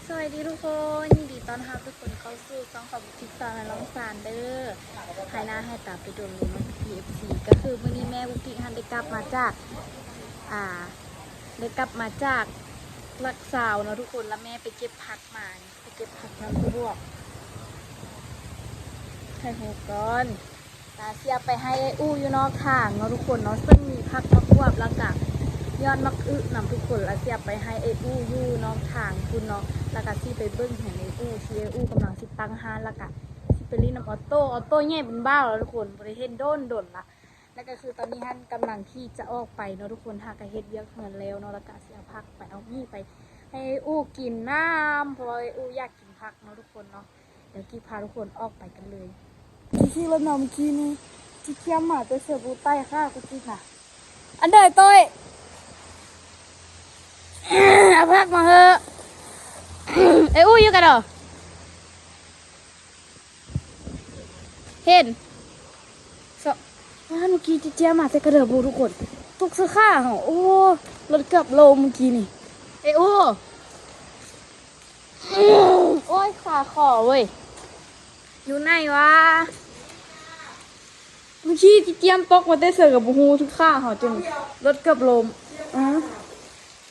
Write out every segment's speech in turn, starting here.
ສະບາຍດີທຸກຄົນ ຍິນດີຕ້ອນຮັບທຸກຄົນເຂົ້າສູ່ຊ່ອງຂອງບຸກພິກສາວນ້ອຍລອງຊານເດີ. ຫາຍໜ້າຫາຍຕາໄປດົນເລີຍເນາະ ເອັຟຊີ ກໍຄືມື້ນີ້ແມ່ບຸກພິກຫັ້ນໄດ້ກັບມາຈາກ ອ່າ ໄດ້ກັບມາຈາກຫຼັກຊາວເນາະທຸກຄົນ ລະແມ່ໄປເກັບຜັກມາ ໄປເກັບຜັກນຳສະບວກ ຖ່າຍຮູບກ່ອນ. ລະຊິເອົາໄປໃຫ້ອ້າຍອູ້ຢູ່ນອກທາງເນາະທຸກຄົນເນາະ ເຊິ່ງມີຜັກໝາກບວບ ລະກະຍອດໝາກອຶນຳທຸກຄົນ ລະຊິເອົາໄປໃຫ້ອ້າຍອູ້ຢູ່ນອກທາງພຸ້ນເນາະ ລະກະຊິໄປເບິ່ງເຮືອນອ້າຍອູ້ ທີ່ອ້າຍອູ້ກຳລັງຊິຕັ້ງຮ້ານ ລະກະຊິໄປຫຼິ້ນນຳອອໂຕ້ ອອໂຕ້ໃຫຍ່ເປັນບ່າວແລ້ວທຸກຄົນ ບໍ່ໄດ້ເຫັນດົນໆລະ. ລະກະຄືຕອນນີ້ຫັ້ນກຳລັງທີ່ຈະອອກໄປເນາະທຸກຄົນ ຫາກະເຮັດວຽກເຮືອນແລ້ວເນາະ ລະກະຊິເອົາຜັກໄປ ເອົາໝີ່ໄປໃຫ້ອ້າຍອູ້ກິນນຳ ເພາະວ່າອ້າຍອູ້ຢາກ ກິນຜັກເນາະທຸກຄົນເນາະ ດຽວກິບພາທຸກຄົນອອກໄປກັນເລີຍ. ຊິຂີ່ລົດເນາະ ມື້ກີ້ນີ້ ຊິຂຽມມາແຕ່ເສືອພູໃຕ້ຂ້າກູຈິກນະ ອັນເດີໂຕ້ຍ ເອົາຜັກມາເຮີ້ ເອີ ອູ້ຢູ່ກະດໍ ເຫັນ ສະ ວ້າ ມື້ກີ້ຈິເຈຍມາແຕ່ກະເດີບູທຸກຄົນ ຕົກເສືອຂ້າເຮົາ ໂອ້ ລົດເກືອບລົ້ມມື້ກີ້ນີ້ ເອ ໂອ້ ໂອ້ຍ ຂາຂໍເວີຍ ຢູ່ໃນວະ? ມື້ກີ້ຈິຕຽມຕົກມາແຕ່ໃສກະບໍ່ຮູ້ ຖືກຂາເຮົາຈົນລົດເກືອບລົ້ມ. ອື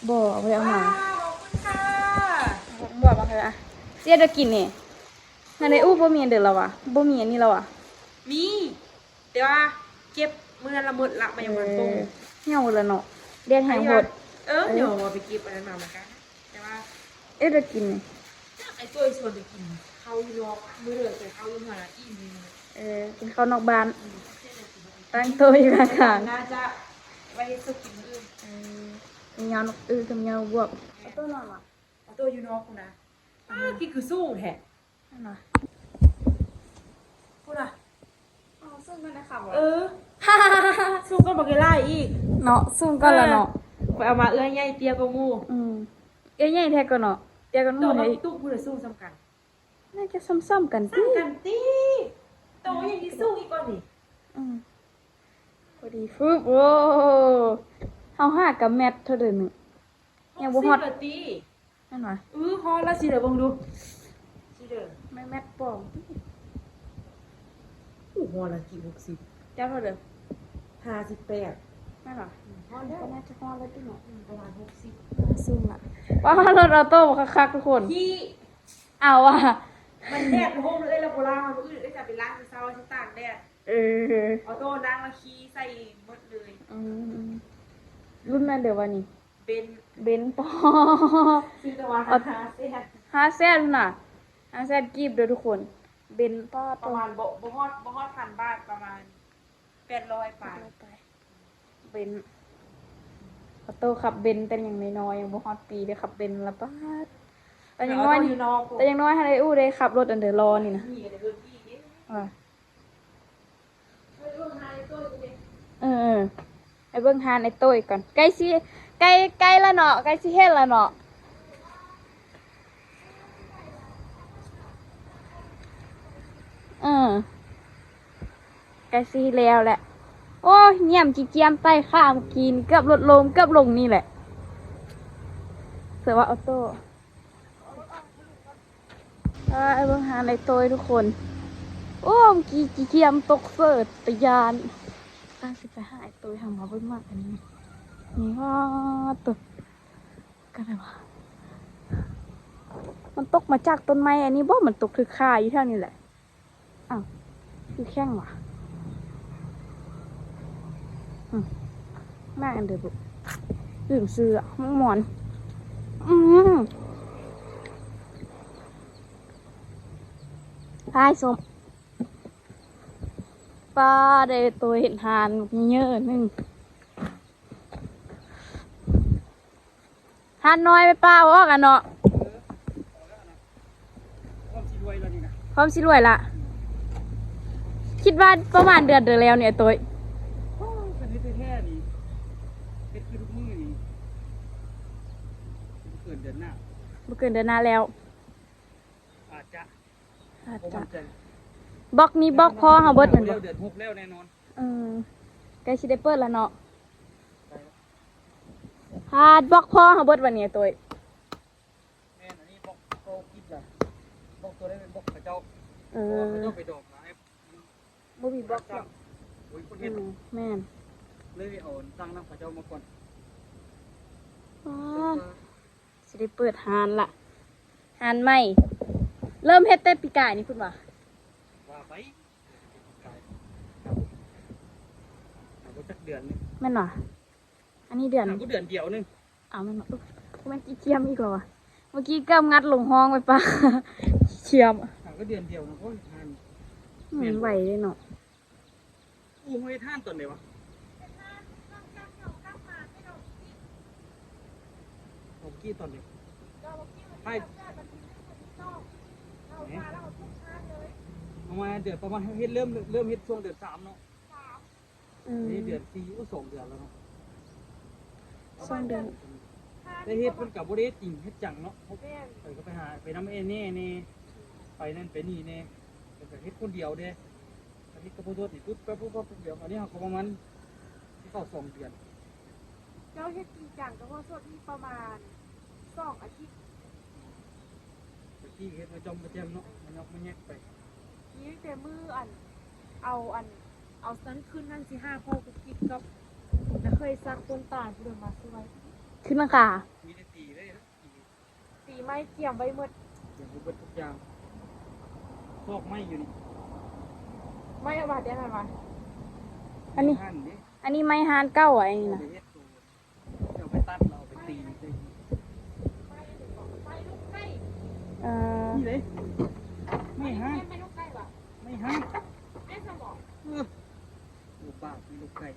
ບໍ່ ບໍ່ໄດ້ເອົາມາ ຂອບຄຸນຄ່ະ ບໍ່ມາເຮີ້ ອະ ເສຍດາກິນນີ້. ງານໃນອູ້ບໍ່ມີອັນເດີລະວະ ບໍ່ມີອັນນີ້ລະວະ ມີ ແຕ່ວ່າເກັບມື້ນັ້ນລະໝົດລະ ມັນຍັງບໍ່ທັນສົ່ງ ເອີ ຫ່ຽວລະເນາະ ແດດແຮງໂພດ ເອີ ເອີ ດຽວວ່າໄປເກັບອັນນັ້ນມາເໝືອນກັນ ແຕ່ວ່າ ເອີ ດາກິນນີ້ ຈັກໄອ້ໂຕ້ຍຊວນໄປກິນເຂົ້າຢູ່ນອກ ມື້ເດີໄປເຂົ້າຢູ່ເຮືອນລະອີ່ມ ເອີ ກິນເຂົ້ານອກບ້ານ ອື ຕັ້ງໂຕະຢູ່ຂ້າງໆ ໜ້າຈະໄວ້ເຮັດຊຸບກິນມື້ອື່ນ ເອີ ມີຍາວນົກອຶກັບຍາວບວບ ເອົາໂຕະນອນວະ ເອົາໂຕະຢູ່ນອກພຸ້ນນະ ອ້າ ກິນຄືສູງແທ້. ຫັ້ນນະ ພຸ້ນນະ ເອົາສູງກ່ອນນະຄະ ເອີ ສູງກ່ອນບັກເວລາອີກເນາະ ສູງກ່ອນລະເນາະ ເອີ ຂ້ອຍເອົາມາເອື້ອຍໃຫຍ່ເຕ້ຍກວ່າໝູ່ ອື ເອື້ອຍໃຫຍ່ແທ້ກວ່າເນາະ ເຕ້ຍກວ່າໝູ່ແທ້ອີກ ຕູ້ຜູ້ໃດສູງສ່ຳກັນ ໜ້າຈະສ່ຳໆກັນຕິ ສ່ຳກັນຕິ ໂຕຍັງຊິສູງອີກກວ່ານີ້ ອື ພໍດີຟຶບ ໂອ້ ເຮົາຫາກະແມັດເທົ່າໃດນີ້ ຍັງບໍ່ຮອດ ແມ່ນຫວາ? ອື ຮອດລະ ຊິເດີເບິ່ງດູ ຊິເດີ ແມ່ນແມັດປອມຕິ ໂອ້ ຮອດລະ ກີ່ຫົກສິບ ເຈົ້າເທົ່າໃດ? ຫ້າສິບແປດ ແມ່ນຫວາ? ອື ຮອດແລ້ວ ກໍໜ້າຈະຮອດແລ້ວຕິເນາະ ອື ປະມານຫົກສິບ ສູງລະ ວ້າ ລົດອອໂຕ້ຄັກໆທຸກຄົນ ທີ່ ເອົາວ່າ ມັນແດດລົມເລີຍລະ ບໍ່ລ້າງ ມື້ອື່ນເອື້ອຍຈະໄປລ້າງ ມື້ເຊົ້າຊິຕາກແດດ ເອີ ອອໂຕ້ລ້າງລະຂີ່ໃສ່ໝົດເລີຍ ອື ລຸ້ນນັ້ນເດີວ່ານີ້ ເບັນ ເບັນ ປໍ ຊື້ແຕ່ວ່າຫ້າແສນ ຫ້າແສນພຸ້ນນະ ຫ້າແສນກີບເດີທຸກຄົນ ເບັນ ປໍ ປະມານ ບໍ່ ບໍ່ຮອດ ບໍ່ຮອດພັນບາດ ປະມານແປດຮ້ອຍປາຍ ເບັນ ອອໂຕ້ຂັບເບັນແຕ່ຍັງນ້ອຍໆ ຍັງບໍ່ຮອດປີເດ້ ຂັບເບັນລະບາດ ແຕ່ຍັງນ້ອຍ ແຕ່ຍັງນ້ອຍຫັ້ນໄດ້ອູ້ໄດ້ຂັບລົດອັນເດີລໍນີ້ນະ ເອີ ເອີ ໄປເບິ່ງຮ້ານໄອ້ໂຕ້ຍກ່ອນ ໃກ້ຊິ ໃກ້ ໃກ້ລະເນາະ ໃກ້ຊິເຫັນລະເນາະ ເອີ ໃກ້ຊິແລ້ວແຫຼະ ໂອ້ຍ ຢ້ຽມຈີ້ຈຽມໄຕ້ຂ້າມກີນ ເກືອບລົດລົ້ມ ເກືອບລົງນີ້ແຫຼະ ເສືອວ່າອອໂຕ້ ອ່າ ໄປເບິ່ງຮ້ານໄອ້ໂຕ້ຍທຸກຄົນ ໂອ້ ກີ້ຈີ້ຈຽມຕົກເສີດຕະຢ້ານ ອ່າ ຊິໄປຫາໄອ້ໂຕ້ຍ ຫາມາເບິ່ງໝາກອັນນີ້ ນີ້ ວ້າ ໂຕ ກັນໄດ້ຫວາ ມັນຕົກມາຈາກຕົ້ນໄມ້ອັນນີ້ບໍ່ ມັນຕົກຖືກຂາຢູ່ແຖວນີ້ແຫຼະ ອ້າວ ຄືແຂງຫວາ ອືມ ມາອັນເດີບຸ ລືມຊື້ອະ ໝອນ ອືມ ພາຍສົມ ປ້າ ໄດ້ໂຕເຮັດຮ້ານເຍີະໜຶ່ງ ຮ້ານນ້ອຍໄປປ້າອອກອະເນາະ ພ້ອມຊິລວຍລະ ຄິດວ່າປະມານເດືອນໃດແລ້ວນີ້ ໂຕ້ຍ ໂອ້ຍ ຄັນເຮັດແທ້ໆນີ້ ເຮັດຄືທຸກມື້ນີ້ ບໍ່ເກີນເດືອນໜ້າ ບໍ່ເກີນເດືອນໜ້າແລ້ວ ອາດຈະ ອາດຈະ ບລັອກນີ້ບລັອກພໍ່ເຮົາເບິດແມ່ນບໍ່? ເດືອນຫົກແລ້ວແນ່ນອນ ເອີ ໃກ້ຊິໄດ້ເປີດລະເນາະ ຫາດບລັອກພໍ່ເຮົາເບິດບາດນີ້ໂຕ້ຍ ແມ່ນ ອັນນີ້ບລັອກ ບລັອກພໍ່ ບອກເຂົາເຈົ້າ ເອີ ເພາະວ່າເຂົາເຈົ້າໄປດອງຫຼາຍ ບໍ່ມີບລັອກເນາະ. ໂອ້ຍ ຄົນເຮັດ ອືມ ແມ່ນ ເລີຍເອົາສັ່ງນຳເຂົາເຈົ້າມາກ່ອນ. ອໍ ເອີ ຊິໄດ້ເປີດຮ້ານລະ ຮ້ານໃໝ່ ເລີ່ມເຮັດແຕ່ປີກາຍນີ້ພຸ້ນຫວາ ວ່າໄປ ບໍ່ຈັກເດືອນໜຶ່ງ ແມ່ນຫວາ? ອັນນີ້ເດືອນ ຫາບໍ່ເດືອນດຽວໜຶ່ງ. ອ້າວ ແມ່ນບໍ່? ໂອ້ ແມ່ນຂີ້ຄຽມອີກແລ້ວຫວາ? ເມື່ອກີ້ເກືອບງັດລົງຫ້ອງໄວ້ປະ ຂີ້ຄຽມ ຫາກໍເດືອນດຽວນະ. ໂອ້ຍ ງານ ອືມ ແມ່ນບໍ່? ໄວເດ້ເນາະ. ໂອ້ ເຮັດຮ້ານຕອນໃດຫວາ? ເອົາກີ້ຕອນໃດ? ໃຫ້ ເອົາມາເດືອນປະມານ ເຮັດ ເລີ່ມ ເລີ່ມເຮັດຊ່ວງເດືອນສາມເນາະ. ອືມ ນີ້ເດືອນສີ່ ໂອ້ ສອງເດືອນແລ້ວເນາະ. ສອງເດືອນ ແຕ່ເຮັດເພິ່ນກໍບໍ່ໄດ້ເຮັດຈິງເຮັດຈັງເນາະ. ແມ່ນ ເພິ່ນກໍໄປຫາ ໄປນຳແອແນ່ແນ່ ໄປນັ້ນໄປນີ້ແນ່ ເພິ່ນກໍເຮັດຄົນດຽວເດ້. ອັນນີ້ກໍບໍ່ໂດນນີ້ ປຶບ ແປັບ ປຶບ ແປັບດຽວ. ອັນນີ້ເຮົາກໍປະມານຊິເຂົ້າສອງເດືອນ. ເຈົ້າເຮັດຈິງຈັງກັບພໍ່ສົດນີ້ປະມານສອງອາທິດ. ແຕ່ກີ້ເຮັດມາຈອມມາແຈ່ມເນາະ ມາຍອກມາແຍກໄປ. ມີຕັ້ງແຕ່ມື້ອັນ ເອົາອັນ ເອົານັ້ນຂຶ້ນນັ້ນຊິຫາພໍ່ກຸກກິກກັບນ້າເຂີຍສັກຕົ້ນຕານຜູ້ໃດມາຊ່ວຍ ຂຶ້ນຫຼັງຄາ. ມີແຕ່ຕີເລີຍນະ ຕີ ຕີໄມ້ກຽມໄວ້ໝົດ ກຽມໄວ້ໝົດທຸກຢ່າງ. ຊອກໄມ້ຢູ່ນີ້ ໄມ້ເອົາມາແຕ່ນັ້ນຫວາ? ອັນນີ້ ອັນນີ້ໄມ້ຮ້ານເກົ່າ ອັນນີ້ນະ ເອົາໄປເຮັດໂຕ ເອົາໄປຕັດແລ້ວເອົາໄປຕີໃສ່. ເອີ ນີ້ເດ້ ໄມ້ຮ້ານ ໄມ້ຮ້ານ ແມ່ນບໍ່? ເອີ ໂອ້ ບາບ ໄມ້ລົກໄກ່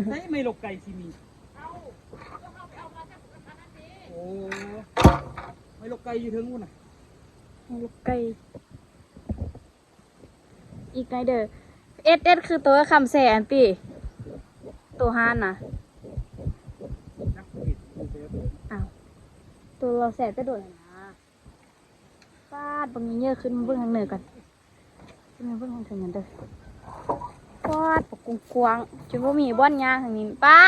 ໃສໄມ້ລົກໄກ່ຊິມີ? ເອົາ ເຮົາໄປເອົາມາຈາກອັນນັ້ນເດ້. ໂອ້ ໄມ້ລົກໄກ່ຢູ່ເທິງພຸ້ນນະ ໄມ້ລົກໄກ່. ອີກໜ້ອຍເດີ ເອັດ ເອັດ ຄືໂຕຄຳແສນຕິ ໂຕຮ້ານນະ. ອ້າວ ໂຕລາວແສນແຕ່ດົນນະ. ປາດ ບັກເຍີ້ໆ ຂຶ້ນມາເບິ່ງທາງເໜືອກ່ອນ ຂຶ້ນມາເບິ່ງທາງເທິງກັນເດີ. ປາດ ບັກກວ້າງໆ ຈົນບໍ່ມີບ່ອນຍ່າງທາງນີ້. ປາ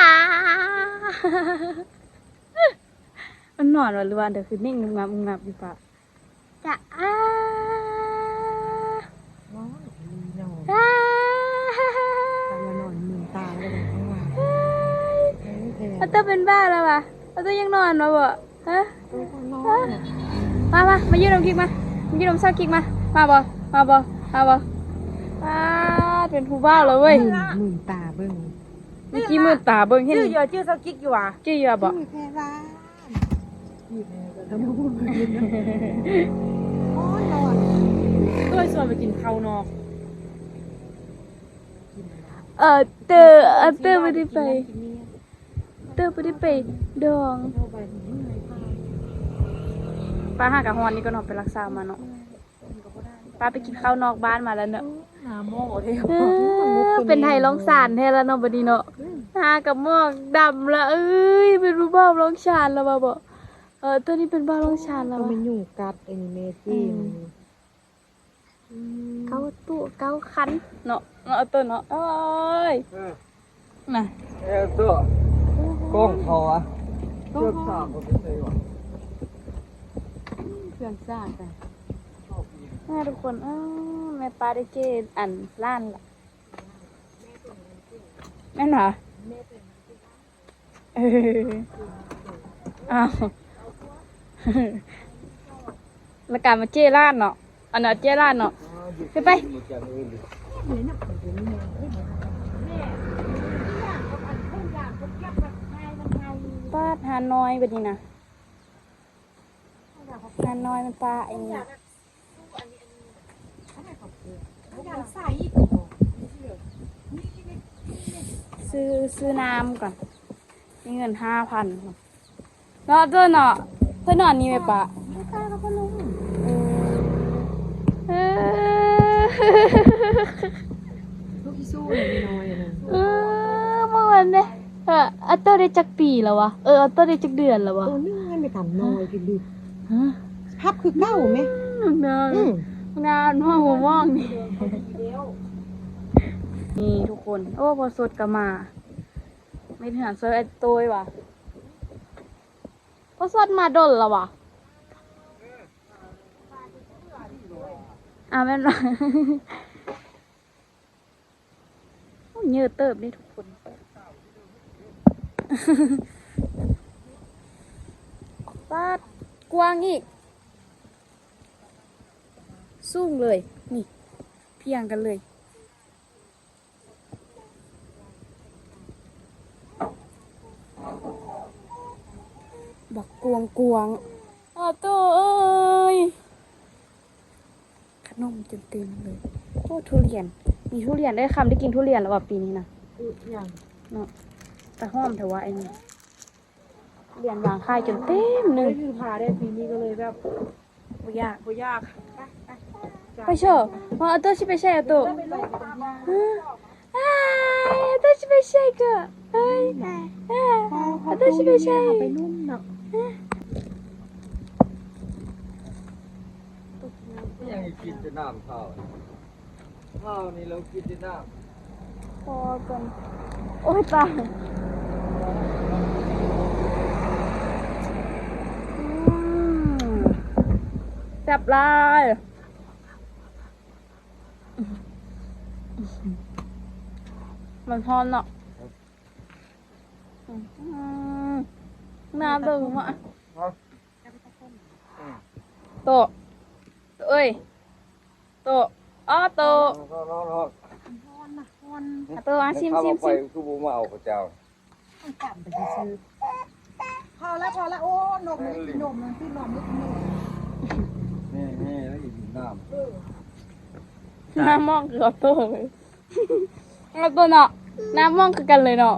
ດ ມັນນອນຫວາ ຫຼືວ່າເດີ ຄືເໜັງງາບໆຢູ່ປະ. ຈະ ອາ ວ້າວ ອີ່ຫຼີເນາະ ອາ ການວ່ານອນມືນຕາເລີຍເນາະ. ເອີຍ ອາເຕີເປັນບ້າແລ້ວຫວາ? ອາຕີຍັງນອນມາບໍ່? ຮະ? ເອີ ນອນ ຮະ? ມາ ມາ ມາຢູ່ນຳກິກມາ ມາຢູ່ນຳຊາວກິກມາ ມາບໍ່? ມາບໍ່? ມາບໍ່? ປາດ ເປັນຜູ້ບ່າວແລ້ວເວີຍ ມືນ ມືນຕາເບິ່ງ ເມື່ອກີ້ມືນຕາເບິ່ງ ເຫັນ ຈື່ຢູ່ ຈື່ຊາວກິກຢູ່ຫວາ? ຈື່ຢູ່ບໍ່? ຈື່ແທ້ວ່າ ໂອ້ຍ ຮ້ອນ ໂດຍຊວນໄປກິນເຂົ້ານອກ. ເອີ ເຕີ ເອີ ເຕີບໍ່ໄດ້ໄປ ເຕີບໍ່ໄດ້ໄປດອງ. ປາຫາກະຮ້ອນນີ້ກໍເນາະ ໄປລັກສາວມາເນາະ. ປາໄປກິນເຂົ້ານອກບ້ານມາແລ້ວເນາະ. ໜ້າໝໍ້ເດ້ ເອີ ເປັນໄທລອງຊານແທ້ລະເນາະ ບັດນີ້ເນາະ. ອືມ ໜ້າກະໝອກດຳລະເອີຍ ເປັນຜູ້ບ່າວລອງຊານລະວ່າບໍ່? ເອີ ໂຕນີ້ເປັນບ່າວລອງຊານລະວ່າ. ແມ່ນຍຸງກັດ ອັນນີ້ແມ່ເຈ້ ອືມ ມັນ ອືມ ເກົ້າຕູ້ເກົ້າຄັນເນາະ ເນາະ ໂຕເນາະ. ໂອ້ຍ ເອີ ນະ ເອີ ໂຕ ກ້ອງເຂົາອະ ກ້ອງເຂົາ ເຄື່ອງສາກບໍ່ໄປໃສ່ຫວາ? ເຄື່ອງສາກອະ ນະທຸກຄົນ. ເອີ ແມ່ປ້າໄດ້ເຈ້ອັນລ້ານລະ ແມ່ນຫວາ? ເອີ ອ້າວ ລະກາຍມາເຈ້ລ້ານເນາະ ອັນນັ້ນເຈ້ລ້ານເນາະ. ໄປ ໄປ ປາດ ຮ້ານນ້ອຍບັດນີ້ນະ ຮ້ານນ້ອຍມັນປາໄອ້ນີ້. ຊື້ ຊື້ນ້ຳກ່ອນ ມີເງິນຫ້າພັນເນາະ. ເນາະ ໂຕເນາະ ເພິ່ນນອນນີ້ແມ່ນປະ? ເອີ ເອີ ລູກອີຊູນ້ອຍໆ ເອີ ເບິ່ງມັນເດ້. ເອີ ອາເຕີໄດ້ຈັກປີແລ້ວວະ? ເອີ ອາເຕີໄດ້ຈັກເດືອນແລ້ວວະ? ໂຕໜຶ່ງຍັງໄດ້ກຳນ້ອຍຢູ່ດິ. ຮະ? ພັບຄືເກົ່າແມະ. ອືມ ງາມ ງາມເນາະ ຫົວມ່ວງນີ້. ນີ້ທຸກຄົນ ໂອ້ ພໍ່ສົດກໍມາ ເຮັດເຮືອນຊ່ວຍອ້າຍໂຕ້ຍຫວາ. ພໍ່ສົດມາດົນແລ້ວຫວາ? ອາ ແມ່ນບໍ່? ໂອ້ ເຍີະເຕີບເດ້ທຸກຄົນ. ປາດ ກວ້າງອີກ ສູງເລີຍ ນີ້ ພຽງກັນເລີຍ. ບັກກວາງໆ ອາໂຕເອີຍ ຂະໜົມຈົນເຕັມເລີຍ. ໂອ້ ທຸລຽນ ມີທຸລຽນເດ້. ຄຳໄດ້ກິນທຸລຽນແລ້ວວ່າປີນີ້ນະ. ອື ຍັງ ເນາະ ຕາຫອມແທ້ວ່າໄອ້ນີ້. ລຽນວາງຂາຍຈົນເຕັມໜຶ່ງ ບໍ່ໄດ້ຖືພາໄດ້ປີນີ້ ກໍເລີຍແບບບໍ່ຢາກ ບໍ່ຢາກ. ໄປ ໄປ ໄປເຊີ ວ່າອາໂຕຊິໄປໃສ ອາໂຕ? ອ້າຍ ອາໂຕຊິໄປໃສກະ? ເອີຍ ອາໂຕຊິໄປໃສ? ໄປນຸ່ມເນາະ. ຍັງກິນແຕ່ນ້ຳເທົາ. ເຮົານີ້ລາວກິນແຕ່ນ້ຳ ພໍກ່ອນ. ໂອ້ຍ ຕາຍ ອືມ ແຊບຫຼາຍ. ມັນຮ້ອນເນາະ. ອືມ ໜ້າເບິ່ງມາກ. ໂຕ ເອີຍ ໂຕ ອໍ ໂຕ ຮ້ອນ ຮ້ອນ ຮ້ອນ ຮ້ອນນະ ຮ້ອນ. ອາໂຕ ອາ ຊິມ ຊິມ ຊິມ. ຄືບໍ່ມາເອົາເຂົາເຈົ້າ ມັນກຳໄປຊື່ໆ. ພໍແລ້ວ ພໍແລ້ວ. ໂອ້ ນົກມັນກິນນົມ ມັນຄືນົມ ມັນກິນນົມ. ແມ່ໆ ແລ້ວອີກໜ້າ ເອີ ໜ້າມອງຄືອາໂຕເລີຍ. ເອົາຕົວເນາະ ນ້ຳມ່ວງຄືກັນເລີຍເນາະ.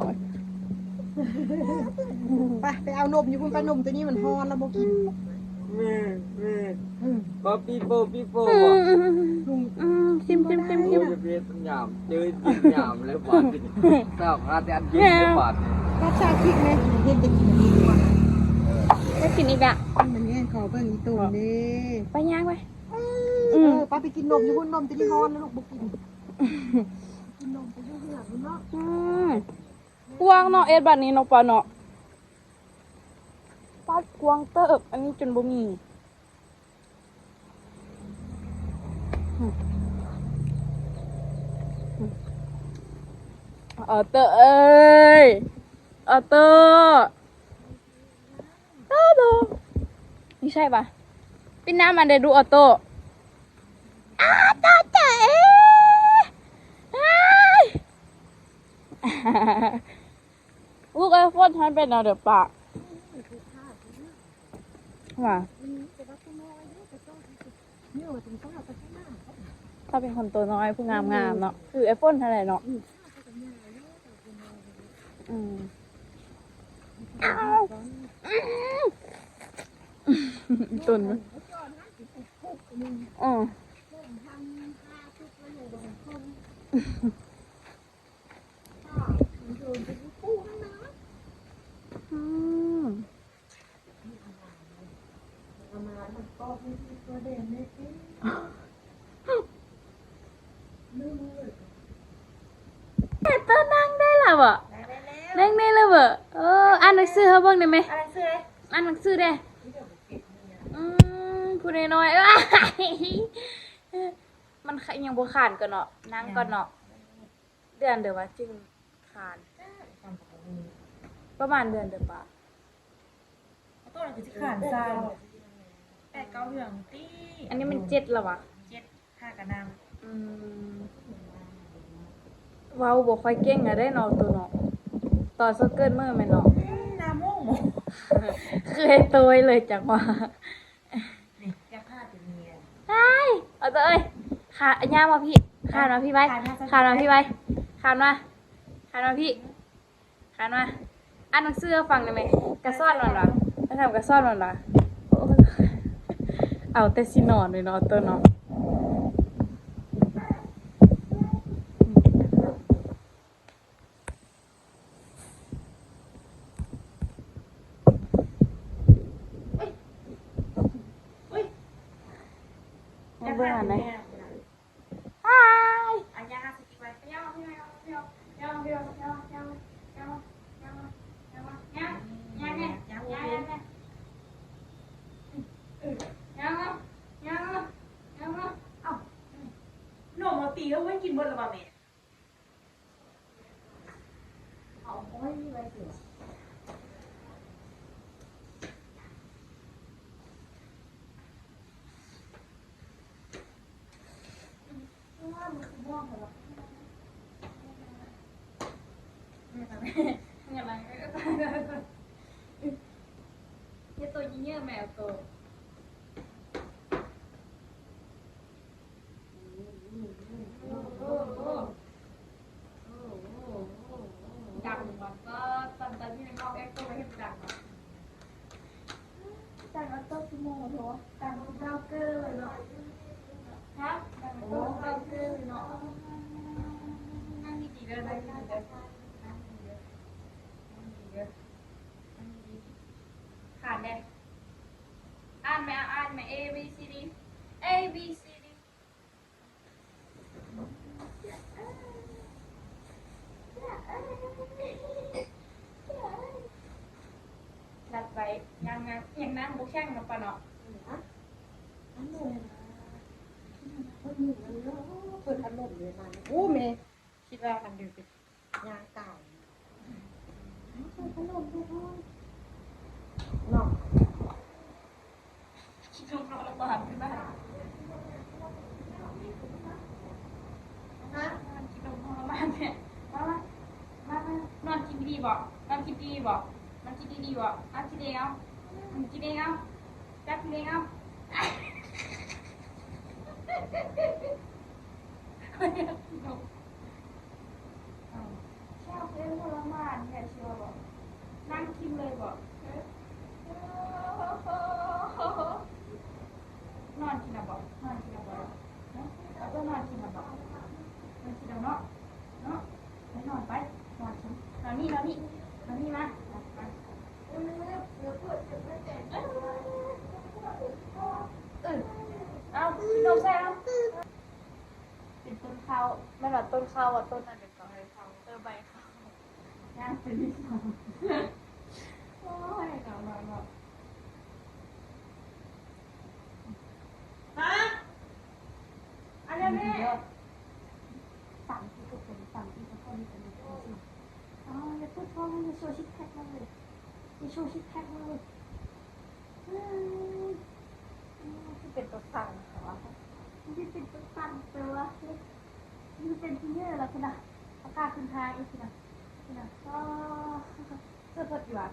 ໄປ ໄປເອົານົມຢູ່ພຸ້ນໄປ. ນົມຕົວນີ້ມັນຮ້ອນ ລາວບໍ່ກິນ. ແມ່ນ ແມ່ນ. ອືມ ກໍປີໂປ້ ປີໂປ້ ອືມ ບໍ່ ອືມ ອືມ ອືມ ຊິມ ຊິມ ຊິມ ຊິມ. ໂອ້ຍ ເຮັດມັນຍາມ ເຈີກິນຍາມແລ້ວບາດນີ້ ຊາວຫາແຕ່ອັນເຢັນແລ້ວບາດນີ້. ຮັກສາພິກແມ່ ເຮັດໄດ້ກິນດີກວ່າ. ໄດ້ກິນອີກລະ. ມັນແຍ່ງເຂົາເບິ່ງອີ່ຕົນເດ້. ໄປ ຍ່າງໄປ. ອືມ ເອີ ໄປ ໄປກິນນົມຢູ່ພຸ້ນ. ນົມຕົວນີ້ຮ້ອນນະລູກ ບໍ່ກິນ. ກິນນົມໄປຢູ່ເຮືອນພຸ້ນເນາະ. ອືມ ກວ້າງເນາະ ເອັດບາດນີ້ເນາະ ປາເນາະ. ປາດ ກວ້າງເຕີບ. ອັນນີ້ຈົນບໍ່ມີ. ອາໂຕເອີຍ ອາໂຕ. ໂຕໂຕ ນີ້ໃຊ່ປະ? ປິດນ້ຳມັນໄດ້ດູ ອາໂຕ. ອາໂຕເອີຍ ລູກເອີຍ ຝົນຫັ້ນເປັນແນວໃດປະ? ວ່າ ຖ້າເປັນຄົນໂຕນ້ອຍຜູ້ງາມໆເນາະ ຄືໄອ້ຝົນຫັ້ນແຫຼະເນາະ. ອືມ ຕົນ ອືມ ອືມ. ເອີ ໂຕນັ່ງໄດ້ລະບໍ? ນັ່ງໄດ້ແລ້ວບໍ? ເອີ ອ່ານໜັງສືໃຫ້ເບິ່ງໄດ້ໄໝ? ອ່ານໜັງສືເດ້ ອ່ານໜັງສືເດ້. ອືມ ຜູ້ນ້ອຍໆ ມັນ ຍັງບໍ່ຄານກ່ອນເນາະ ນັ່ງກ່ອນເນາະ. ເດືອນໃດວ່າຈຶ່ງຄານ? ປະມານເດືອນໃດປະ? ໂຕນັ້ນຄືຊິຄານຊາວ ແປດເກົ້າເດືອນຕິ. ອັນນີ້ມັນເຈັດແລ້ວຫວາ? ເຈັດ ຫ້າກະນຳ. ອືມ ເວົ້າບໍ່ຄ່ອຍເກັ່ງນະເດ້ເນາະ ໂຕເນາະ. ຕອນເຊົ້າເກີດມື້ແມ່ນເນາະ. ອືມ ໜ້າໂມງບໍ່? ຄືໄອ້ໂຕຍເລີຍຈັກວ່າ. ນີ້ ຢາກຫາແຕ່ເມຍ. ອ້າຍ ເອົາເຕີເອີຍ ຂາ ຍ່າງມາພີ້ ຂານມາພີ້ໄວ ຂານມາພີ້ໄວ ຂານມາ ຂານມາພີ້ ຂານມາ. ອ່ານໜັງສືໃຫ້ຟັງໄດ້ໄໝ? ກະສອນມັນຫວາ? ໄປທຳກະສອນມັນຫວາ? ໂອ້ຍ ເອົາແຕ່ຊິນອນເລີຍເນາະ ໂຕເນາະ. ມາເບິ່ງຫັ້ນເດ້. ເອົ້າ ໝົດແລ້ວບໍ່ແມ່? ເອົາ ໂອ້ຍ ໄວ້ເດີ. ເຮັດໂຕເຍີະໆ ແມ່ ເອົາໂຕ ດັງວ່າ ຕອນ ຕອນທີ່ນ້ອງແອກໂຕເຮັດດັງວ່າ. ຈັ່ງເອົາໂຕຊົ່ວໂມງບໍ່? ຈັ່ງເອົາເກີເລີຍເນາະ. ຮະ? ຈັ່ງເອົາເກີເລີຍເນາະ. ນັ່ງດີໆເດີ ນັ່ງດີໆເດີ ນັ່ງດີໆເດີ ນັ່ງດີໆເດີ ນັ່ງດີໆ. ຂານແດ່. ອ່ານແມ່ ອ່ານແມ່ A B C D A B C D. ລັດໄວ້ ຍັງ ຍັງ ຍັງນັ່ງບໍ່ແຂງເນາະ ປ້າເນາະ. ເປີດພັດລົມເລີຍມາ. ໂອ້ ແມ່ ຄິດວ່າອັນເດີ ຍ່າງກາຍ ເນາະ. ຄິດລົງເນາະ ລຳບາກຂຶ້ນມາ ນອນຄິດລົງເນາະ ລຳບາກແທ້. ມາ ມາ ມາ ມາ ນອນຄິດດີໆບໍ? ນອນຄິດດີໆບໍ? ນອນຄິດດີໆບໍ? ນອນຄິດເອງເອົາ ນອນຄິດເອງເອົາ ຈັບເອງເອົາ. ເຈົ້າເປັນທໍລະມານແທ້ເຊື່ອບໍ່? ນັ່ງກິນເລີຍບໍ່? ນອນກິນລະບໍ່? ນອນກິນລະບໍ່? ເອົາຕົວນອນກິນລະບໍ່? ນອນກິນລະເນາະ ເນາະ ໄປນອນໄປ ນອນກິນ ນອນນີ້ ນອນນີ້ ນອນນີ້ມາ ມາ ມາ. ເອີ ເອົາ ກິນນົມໃສ່ ເອົາ. ເປັນຕົ້ນເຂົ້າ ແມ່ນວ່າຕົ້ນເຂົ້າ ວ່າຕົ້ນອັນໃດເກາະ? ເອີ ໃບເຂົ້າ ຍ່າງໄປນີ້ ໂອ້ຍ ເນາະ ເນາະ ເນາະ. ຮະ? ອັນນັ້ນແມ່ ຕຳທີ່ທຸກຄົນ ຕຳທີ່ທຸກຄົນ ນີ້ເປັນຈັ່ງຊີ້. ອໍ ຢ່າເປີດທ້ອງ ຢ່າໂຊຊິກແພັກມາເລີຍ ຢ່າໂຊຊິກແພັກມາເລີຍ. ອືມ ຄືເປັນຕົວສັ່ນແທ້ວະ ຄືເປັນຕົວສັ່ນແທ້ວະ ຄືເປັນທີ່ເຍອລະພຸ້ນນະ ປາກາຂຶ້ນທາງອີກພຸ້ນນະ ພຸ້ນນະ. ອໍ ເຊື່ອເພິ່ນຢູ່ຫວາ?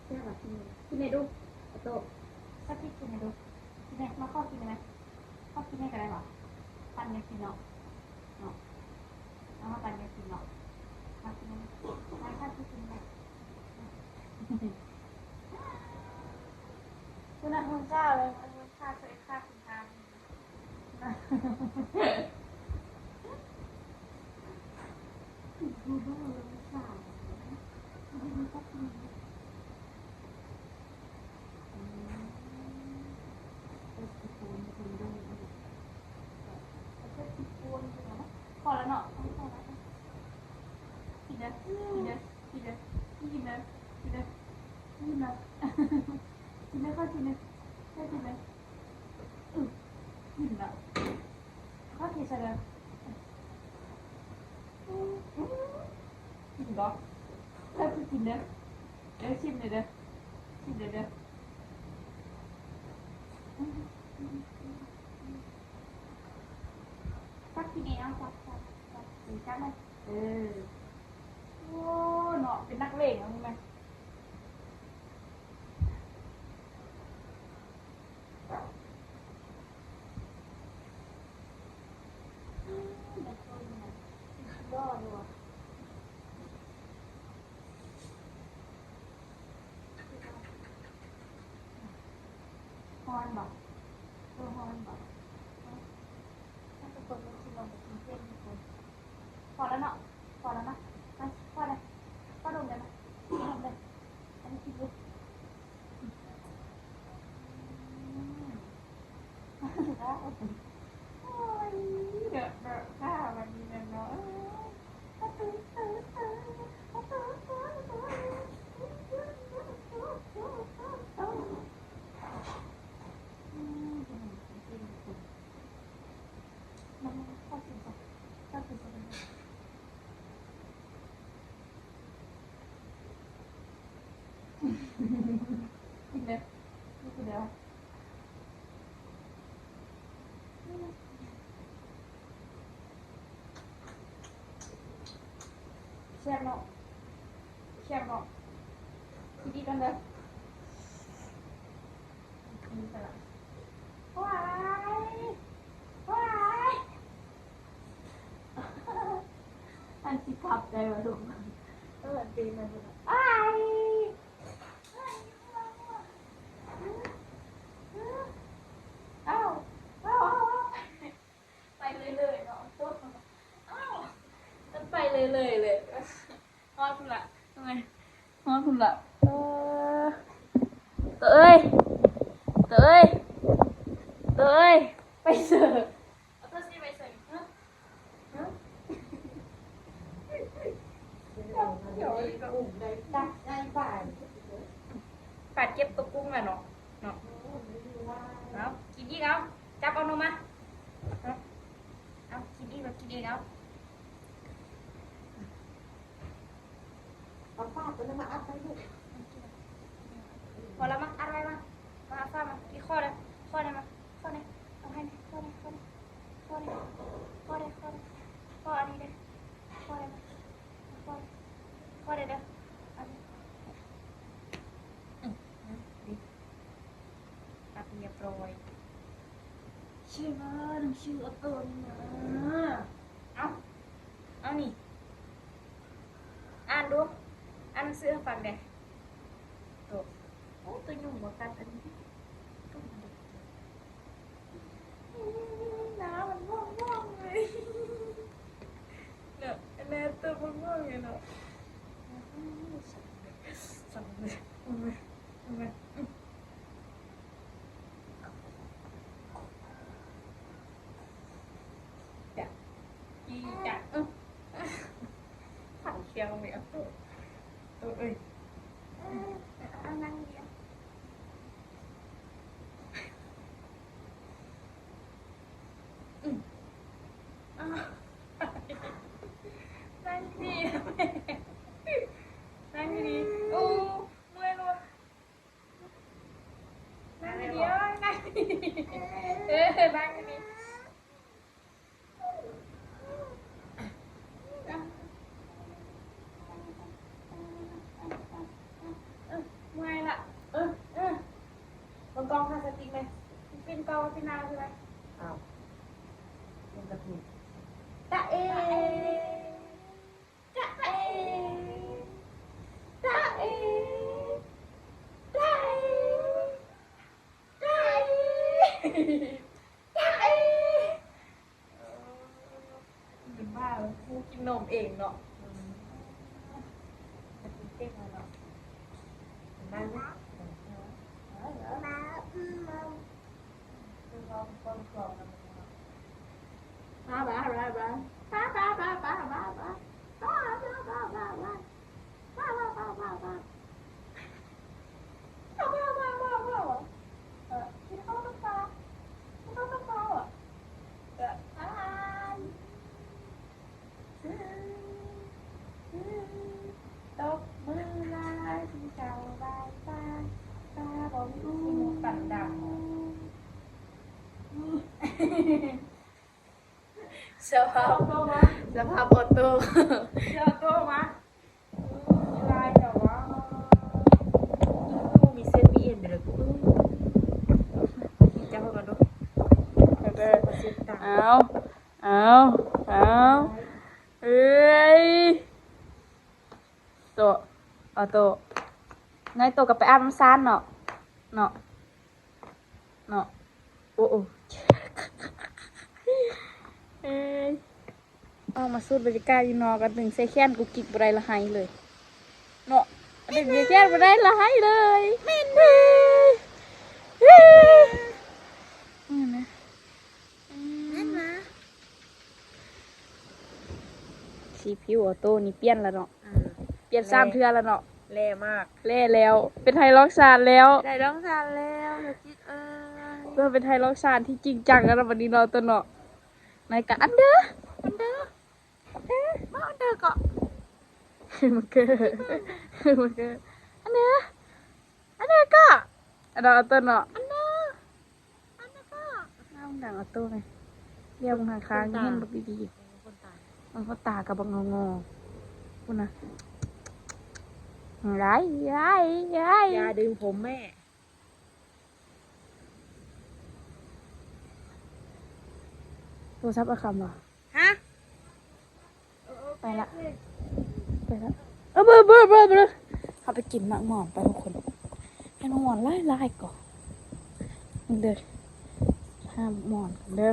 ເຊື່ອວ່າກິນ ກິນແດ່ດູ ອາໂຕ ສັກກິນແດ່ດູ ກິນແດ່ ມາຂໍກິນໄດ້ໄໝ? ຂໍກິນແດ່ກໍໄດ້ຫວາ? ປັນຢາກກິນເນາະ ເນາະ ເອົາມາປັນຢາກກິນເນາະ ມາກິນ ມາ ຖ້າຊິກິນແດ່. ຄຸນນະ ເຮືອນຊາເລີຍ ເຮືອນຊາ ຊາ ຊາ ພໍແລ້ວເນາະ ພໍແລ້ວ ກິນເດີ ກິນເດີ ກິນເດີ ກິນເດີ ກິນເດີ ກິນເດີ ກິນເດີ ກິນເດີ ກິນເດີ. ອື ກິນລະ ຂໍເທໃສ່ເດີ ກິນບໍ່? ເຈົ້າຄືກິນເດີ ເດີ ຊິມເດີ ຊິມເດີ ເດີ ຕັກກິນເອງ ເອົາ ຕັກ ຕັກ ຕັກ ເອີ ໂອ້ ເນາະ ເປັນນັກເລງເນາະ ເຫັນໄໝ? ຮ້ອນບໍ່? ເອີ ຮ້ອນບໍ່? ພໍແລ້ວເນາະ ພໍແລ້ວເນາະ ມາ ພໍແລ້ວ ພໍດົມແລ້ວ ມາ ດົມແລ້ວ ອັນນີ້ກິນເລີຍ. ໂອ້ຍ ເດາະ ເດາະ ເດາະ ຖ້າບັດນີ້ແມ່ນເນາະ ເອີຍ ປະຕູ ເອີ ເອີ ປະຕູ ເອີ ເອີ ເອີ. ອືມ ກິນ ກິນ ກິນ ກິນ ມັນ ກິນເລີຍ ຢູ່ຜູ້ດຽວ. ແຊບເນາະ ແຊບເນາະ ກິນອີກກ່ອນເດີ. ນີ້ສະລະ ວ້າຍ ວ້າຍ ອັນຊິຂັບໄດ້ບໍ່ລູກ? ເອີ ອັນຕີນມັນ ອ້າຍ ອ້າວ ອ້າວ ອ້າວ ອ້າວ ໄປເລື້ອຍໆເນາະ ໂຕ ອ້າວ ມັນໄປເລື້ອຍໆເລີຍ. ຮອດພຸ້ນລະ ຮອດພຸ້ນລະ. ເອີ ໂຕເອີຍ ໂຕເອີຍ ໂຕເອີຍ ໄປເສີ ເອົາໂຕຊິໄປເສີ ຮະ ຮະ ປາດເກັບໂຕກຸ້ງລະເນາະ ເນາະ. ເອົາ ກິນອີກ ເອົາ ຈັບເອົາໜູມາ ເອົາ ກິນອີກ ກິນອີກ ເອົາ. ເອົາຝາຕົວນັ້ນມາອັດໄວ້ລູກ. ພໍລະ ມາອັດໄວ້ມາ ມາເອົາຝາມາ ທີ່ຄໍເດີ ຄໍເດີມາ ຄໍເດີ ເອົາໃຫ້ແນ່ ຄໍເດີ ຄໍເດີ ຄໍເດີ ຄໍເດີ ຂໍອັນນີ້ເດີ ຄໍເດີມາ ຄໍເດີ ຄໍເດີເດີ ອັນນີ້ ອືມ ດີ ອັດຮຽບຮ້ອຍ. ຊື່ວ່າໜັງສືອໍໂຕ້ນີ້ນະ ເອົາ ເອົານີ້ ອ່ານດູ ອ່ານໜັງສືໃຫ້ຟັງແດ່. ໂຕ ໂອ້ ໂຕຍຸງບໍ່ກັດອັນນີ້ ໜ້າມັນມ່ວງໆເລີຍເນາະ ອັນນັ້ນໂຕມ່ວງໆເລີຍເນາະ. ຈ້ະ ຈີຈ້ະ ອື ຂັນຂຽວແມ່ ໂຕ ໂຕເອີຍ ອື ອາ ນັ່ງດຽວ ອື ອາ ນັ່ງດີໆ ແມ່ ນັ່ງດີໆ ໂອ້ ເມື່ອຍໂລດ. ນັ່ງດີໆ ເອີຍ ນັ່ງດີໆ ເອີ ນັ່ງດີໆ ເອີ ເມື່ອຍລະ ເອີ ເອີ ເບິ່ງກ້ອງ ຕັ້ງສະຕິແມ່ ປິ່ນກ້ອງ ປິ່ນໜ້າຄືໄປ ອ້າວ ມັນກະຖືກ ຕະເອ. ຕະເອ ຕະເອ ຕະເອ ຕະເອ ຕະເອ ເປັນບ້າ ຮູ້ກິນນົມເອງເນາະ ອືມ ເກັ່ງເນາະ ເຫັນໄໝ? ຕົບມືຫຼາຍທີ່ເຈົ້າໄຫວ້ປາ ປາບໍ່ມີ ຊິໝູກກັນດຳ ສະພາບ ສະພາບອໍໂຕ້ ເອົາໂຕ້ມາ ລາຍແຕ່ວ່າ ມີເສັ້ນມີເອັນເດີ ເອີ ເຈົ້າເບິ່ງເອົາດູ ເອົາ ເອົາ ເອົາ ເອີຍ ໂຕ ເອົາໂຕ ນ້ອຍໂຕກໍໄປອາບນ້ຳຊານເນາະ ເນາະ ເນາະ ໂອ້ ໂອ້ ເອີຍ ອອກມາສູດບັນຍາກາດຢູ່ນອກ ອັນໜຶ່ງໃສ່ແຂນກຸກກິກບໍ່ໄດ້ລະໄຫ້ເລີຍ ເນາະ ອັນໜຶ່ງໃສ່ແຂນບໍ່ໄດ້ລະໄຫ້ເລີຍ ແມ່ນ ເອີຍ ແມ່ນນະ ອືມ ແມ່ນນະ ສີຜິວອໍໂຕ້ນີ້ປ່ຽນລະເນາະ ອືມ ປ່ຽນສາມເທື່ອລະເນາະ ແຫຼ້ມາກ ແຫຼ້ແລ້ວ ເປັນໄຮລອງຊານແລ້ວ ໄຮລອງຊານແລ້ວ ເອີຍ ເປັນໄຮລອງຊານທີ່ຈິງຈັງແລ້ວເນາະ ບັດນີ້ເນາະ ໂຕເນາະ ໃນກະ ອັນເດີ ອັນເດີ ເອີ ມາອັນເດີເກາະ ມັນເກີ ມັນເກີ ອັນເດີ. ອັນນັ້ນກໍ ອັນນັ້ນເອົາໂຕເນາະ ອັນນັ້ນ ອັນນັ້ນກໍ ນ້ຳດັງເອົາໂຕໄງ ດຽວເບິ່ງຂ້າງໆ ເຫັນບັກດີໆ ມັນກໍຕາກັບບັກງໍໆ ພຸ້ນນະ ຫຼາຍ ຫຼາຍ ຫຼາຍ ຢ່າດຶງຜົມແມ່. ໂທລະສັບອ້າຍຄຳຫວາ? ຮະ? ໄປລະ ໄປລະ ເອີ ເບິ່ງ ເບິ່ງ ເບິ່ງ ເຮົາໄປກິນໝາກໝອນໄປທຸກຄົນ ເຫັນໝາກໝອນຫຼາຍໆກໍ ເດີ ຫາໝາກໝອນກັນເດີ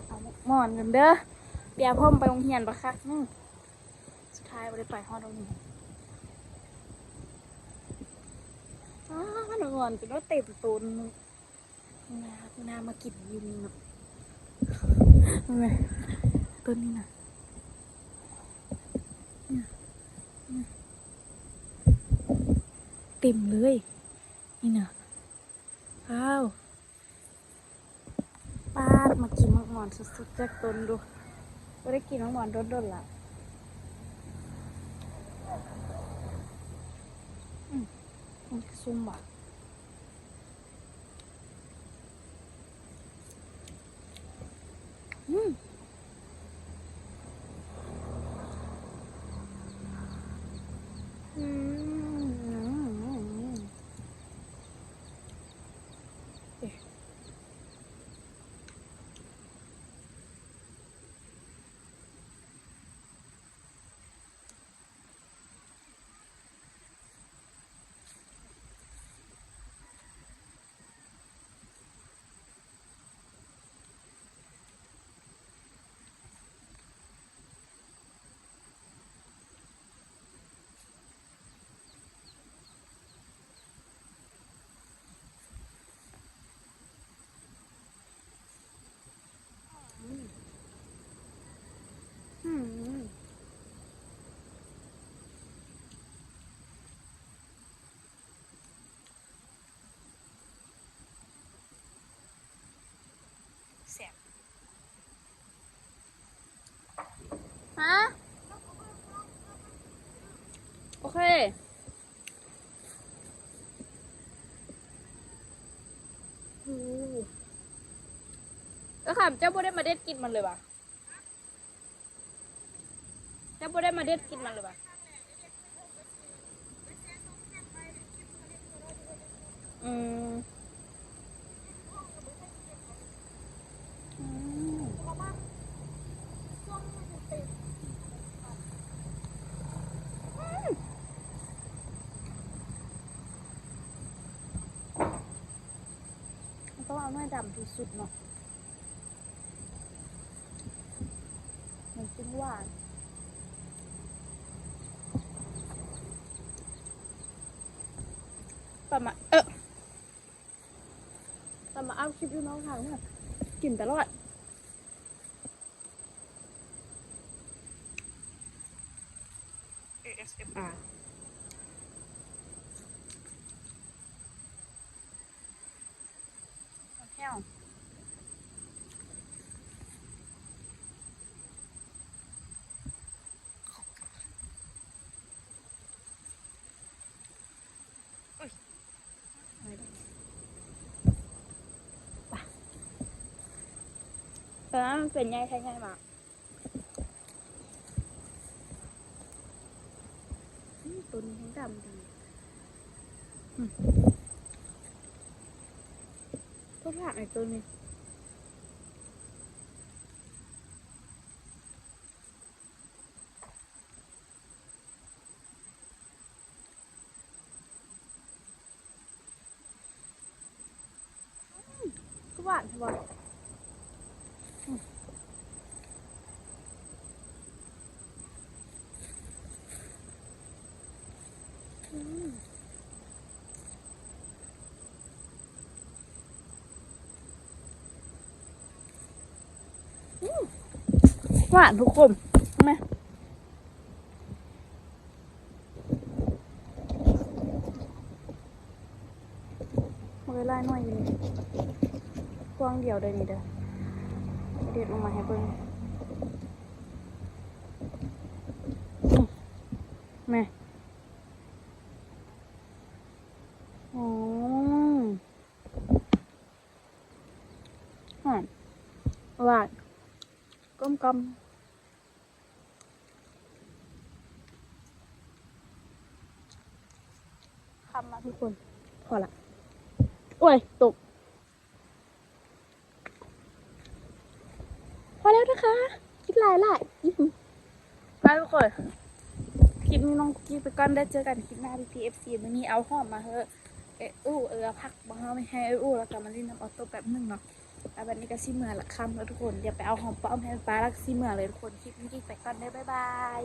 ເອົາໝາກໝອນກັນເດີ ປຽວຜົມໄປໂຮງຮຽນບັກຄັກໜຶ່ງ ສຸດທ້າຍບໍ່ໄດ້ໄປຮອດໂຮງຮຽນ ອ້າ ໝາກໝອນຈົນວ່າເຕັມຕົ້ນ. ມື້ໜ້າ ມື້ໜ້າມາກິນຢູ່ນີ້ເນາະ ເບິ່ງແມະ ຕົ້ນນີ້ນະ ເຕັມເລີຍ ນີ້ນະ ວ້າວ ປາດ ມາກິນໝາກໝອນສົດໆ ຈາກຕົ້ນດູ ບໍ່ໄດ້ກິນໝາກໝອນດົນໆ ລະ ອືມ ມັນຄືຊຸ່ມຫວາ? ອືມ ອືມ ເອີ. ແຊບ ຮະ ໂອເຄ ໂອ້ ເອີ ຄຳ ເຈົ້າບໍ່ໄດ້ມາເດັດກິນມັນເລີຍຫວາ? ເຈົ້າບໍ່ໄດ້ມາເດັດກິນມັນເລີຍຫວາ? ອືມ ອືມ ອືມ ຕ້ອງເອົາໜ່ວຍດຳທີ່ສຸດເນາະ. ມັນຈຶ່ງຫວານ ປະມາ ເອີ ປະມາອັບຄລິບຢູ່ນອກທາງນະ ກິນຕະຫຼອດ ເອເອສເອັມອາ. ແຖວ ຕອນນັ້ນມັນເປັນໃຫຍ່ແທ້ໃຫຍ່ມາກ. ອືມ ຕົ້ນນີ້ແຮງດຳດີ ອືມ ໂທດຖາກໄອ້ຕົ້ນນີ້ ອືມ ຄືຫວານແທ້ວະ ອືມ ອືມ ອືມ ຫວານທຸກຄົນ ເຫັນໄໝ? ບັກຫຼາຍໜ່ວຍຢູ່ນີ້ ພວງດຽວເດີນີ້ເດີ ເດັດອອກມາໃຫ້ເບິ່ງ ແມ່ ອືມ ຫອມ ຫວານ ກົມກ່ອມ ຄຳລະທຸກຄົນ ພໍລະ ໂອ້ຍ ຕົກ ພໍແລ້ວນະຄະ ກິນຫຼາຍຫຼາຍ ອືຫື ໄປທຸກຄົນ ຄລິບນີ້ນ້ອງກຸກກິກໄປກ່ອນເດີ ເຈີກັນຄລິບໜ້າ ພີ່ໆ ເອັຟຊີ ມື້ນີ້ເອົາຫອມມາເຮີ ເອີອູ ເອີຜັກມາເຮີ ໃຫ້ເອີອູ ແລ້ວກໍມາຫຼິ້ນນຳອອໂຕ້ແປັບໜຶ່ງເນາະ ແລ້ວບັດນີ້ກໍຊິເມືອລະຄ່ຳແລ້ວທຸກຄົນ ດຽວໄປເອົາຫອມປ້ອມໃຫ້ປ້າ ແລ້ວກໍຊິເມືອລະທຸກຄົນ ຄລິບນີ້ກິກໄປກ່ອນເດີ ບາຍບາຍ.